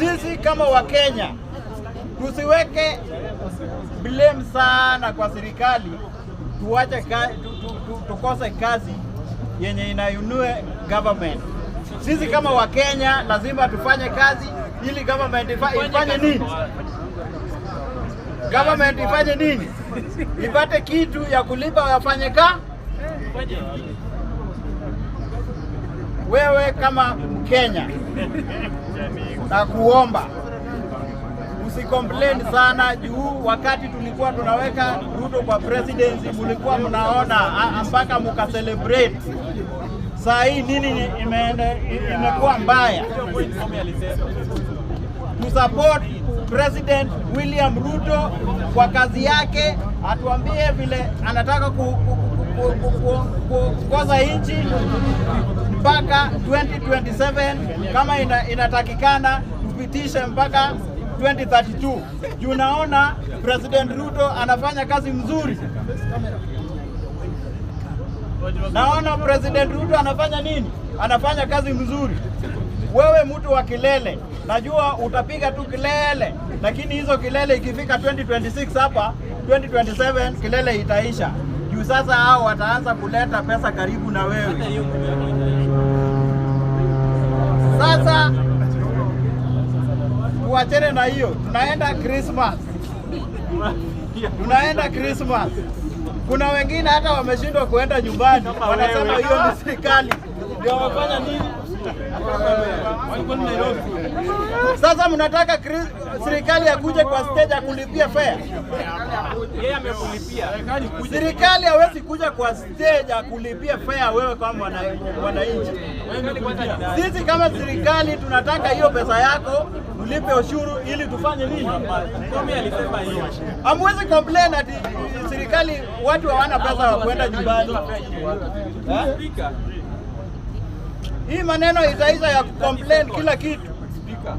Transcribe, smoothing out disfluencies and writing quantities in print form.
Sisi kama Wakenya tusiweke blame sana kwa serikali, tuache tukose kazi yenye inainue government. Sisi kama Wakenya lazima tufanye kazi ili government ifanye nini? Government ifanye nini? Ipate kitu ya kulipa wafanye ka Wewe kama Mkenya na kuomba usicomplain sana juu wakati tulikuwa tunaweka Ruto kwa presidency mulikuwa mnaona mpaka muka celebrate. Saa hii nini imekuwa mbaya? To support President William Ruto kwa kazi yake, atuambie vile anataka kuongoza nchi mpaka 2027, kama inatakikana tupitishe mpaka 2032. Juu naona President Ruto anafanya kazi mzuri. Naona President Ruto anafanya nini? Anafanya kazi mzuri. Wewe mtu wa kilele, najua utapiga tu kilele, lakini hizo kilele ikifika 2026 hapa 2027 kilele itaisha. Juu sasa hao wataanza kuleta pesa karibu na wewe. Sasa tuachane na hiyo, tunaenda Christmas. Tunaenda Christmas. Kuna wengine hata wameshindwa kuenda nyumbani, wanasema hiyo ni serikali ndio wamefanya nini? Sasa mnataka serikali akuje kwa stage akulipia fare? Yeye amekulipia. Serikali hawezi kuja kwa stage akulipia fare wewe kama mwananchi. Sisi kama serikali tunataka hiyo pesa yako ulipe ushuru ili tufanye nini? Komi alisema hiyo. Hamwezi complain ati serikali watu hawana pesa ya kuenda nyumbani. Eh? Speaker. Hii maneno itaisha ya kucomplain kila kitu. Speaker.